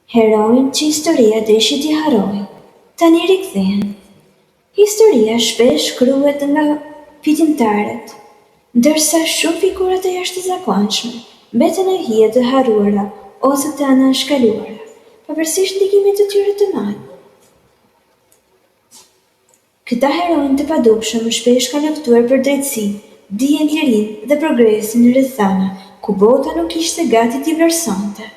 Heronjtë që historia deshi t'i harrojë, tani rikthehen. Historia shpesh shkruhet nga fitimtarët, ndërsa shumë figura të jashtëzakonshme mbeten në hije të harruara ose të anashkaluara, pavarësisht ndikimit të tyre të madh. Këta heronj të padukshëm shpesh kanë luftuar për drejtësi, dijen, lirinë dhe progresin në rrethana ku bota nuk ishte gati t'i vlerësonte.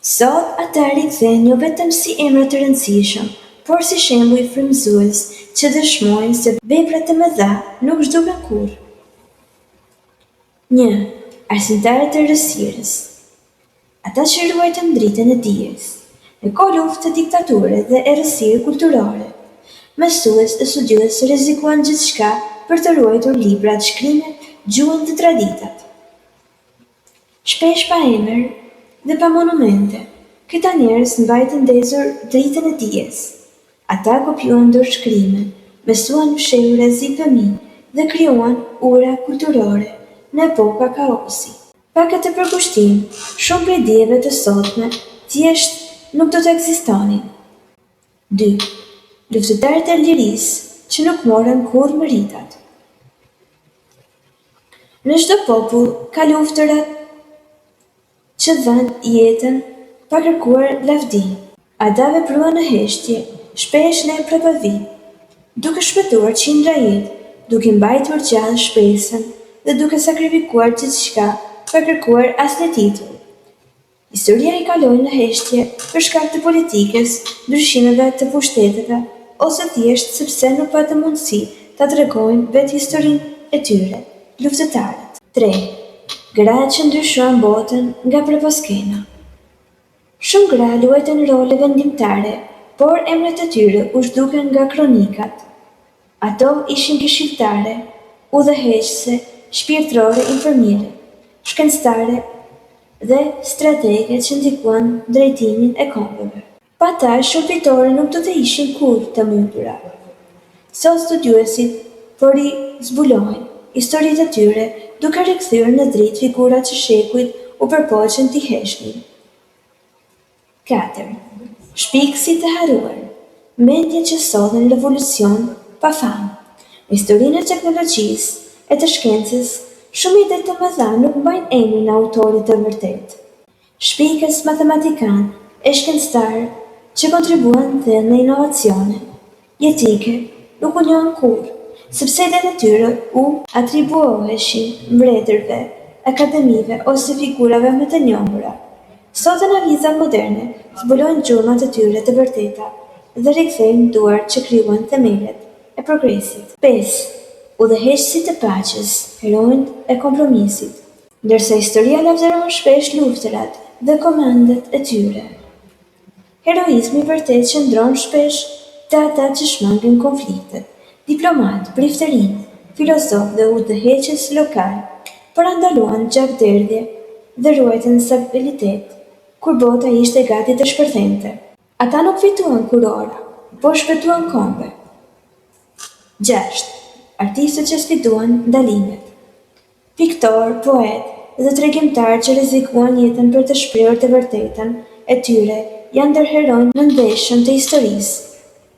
Sot ata rikthehen jo vetëm si emra të rëndësishëm, por si shembuj frymëzues që dëshmojnë se veprat e mëdha nuk zhduken kurrë. Një, Arsimtarët e errësirës. Ata që ruajtën dritën e dijes, në kohë lufte, diktature dhe errësirë kulturore, mësues e studiues rrezikuan gjithçka për të ruajtur librat, shkrimet, gjuhën dhe traditat. Shpesh pa emër dhe pa monumente, këta njerëz mbajtën ndezur dritën e dijes. Ata kopjuan dorëshkrime, mësuan fshehurazi fëmijë dhe krijuan ura kulturore në epoka kaosi. Pa këtë përkushtim, shumë prej dijeve të sotme thjesht nuk do të ekzistonin. Dy, Luftëtarët e lirisë që nuk morën kurrë meritat. Në çdo popull ka luftëtarë që dhanë jetën pa kërkuar lavdi. Ata vepruan në heshtje, shpesh në prapavijë, duke shpëtuar qindra jetë, duke mbajtur gjallë shpresën dhe duke sakrifikuar gjithçka pa kërkuar asnjë titull. Historia i kaloi në heshtje për shkak të politikës, ndryshimeve të pushteteve ose thjesht sepse nuk patën mundësi ta tregojnë vetë historinë e tyre, luftëtarët. Tre, Gratë që ndryshuan botën nga prapaskena. Shumë gra luajtën role vendimtare, por emrat e tyre u zhdukën nga kronikat. Ato ishin këshilltare, udhëheqëse, shpirtërore infermiere, shkencëtare dhe stratege që ndikuan drejtimin e kombeve. Pa ta, shumë fitore nuk do të ishin kurrë të mundura. Sot studiuesit po rizbulojnë historitë e tyre duke rikthyer në dritë figura që shekujt u përpoqën t'i heshtnin. Katër, Shpikësit e harruar, mendjet që sollën revolucion pa famë. Në historinë e teknologjisë e të shkencës, shumë ide të mëdha nuk mbajnë emrin e autorit të vërtetë. Shpikës, matematikanë e shkencëtarë që kontribuan thellë në inovacione jetike nuk u njohën kurrë, sepse idetë e tyre u atribuoheshin mbretërve, akademive ose figurave më të njohura. Sot analizat moderne zbulojnë gjurmët e tyre të vërteta dhe rikthejnë duart që krijuan themelet e progresit. Pesë, Udhëheqësit e paqes, heronjtë e kompromisit. Ndërsa historia lavdëron shpesh luftërat dhe komandat e tyre, heroizmi i vërtetë qëndron shpesh te ata që shmangën konfliktet, diplomatë, priftërinj, filozofë dhe udhëheqës lokalë parandaluan gjakderdhje dhe ruajtën stabilitet kur bota ishte gati të shpërthente. Ata nuk fituan kurora, por shpëtuan kombe. Gjashtë, Artistët që sfiduan ndalimet. Piktorë, poetë dhe tregimtarë që rrezikuan jetën për të shprehur të vërtetën e tyre janë ndër heronjtë e nëndheshëm të historisë.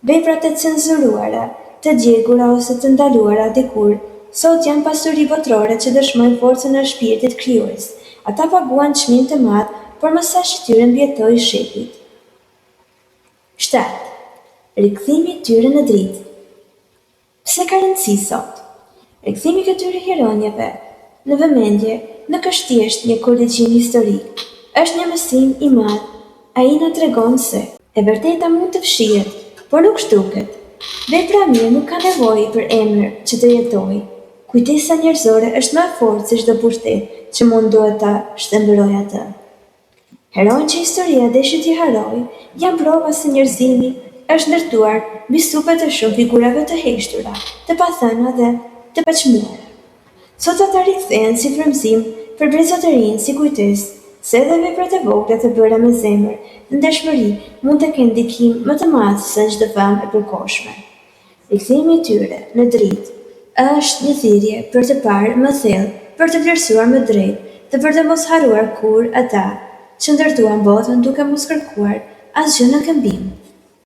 Veprat e censuruara, të djegura ose të ndaluara dikur, sot janë pasuri botërore që dëshmojnë forcën e shpirtit krijues. Ata paguan çmim të madh, por mesazhi i tyre mbijetoi shekujt. Shtatë, Rikthimi i tyre në dritë. Pse ka rëndësi sot? Rikthimi i këtyre heronjve në vëmendje nuk është thjesht një korrigjim historik, është një mësim i madh, ai na tregon se. E vërteta mund të fshihet, por nuk zhduket. Vepra e mirë nuk ka nevojë për emër që të jetojë. Kujtesa njerëzore është më e fortë se çdo pushtet që mundohet ta shtrembërojë atë. Heronjtë që historia deshi t'i harrojë janë prova se njerëzimi është ndërtuar mbi supet e shumë figurave të heshtura, të pathëna dhe të paçmuara. Sot ata rikthehen si frymëzim për brezat e rinj, si kujtesë se edhe veprat e vogla të bëra me zemër dhe ndershmëri mund të kenë ndikim më të madh sesa çdo famë e përkohshme. Rikthimi i tyre në dritë është një thirrje për të parë më thellë, për të vlerësuar më drejt dhe për të mos harruar kurrë ata. që ndërtuan botën duke mos kërkuar asgjë në këmbim.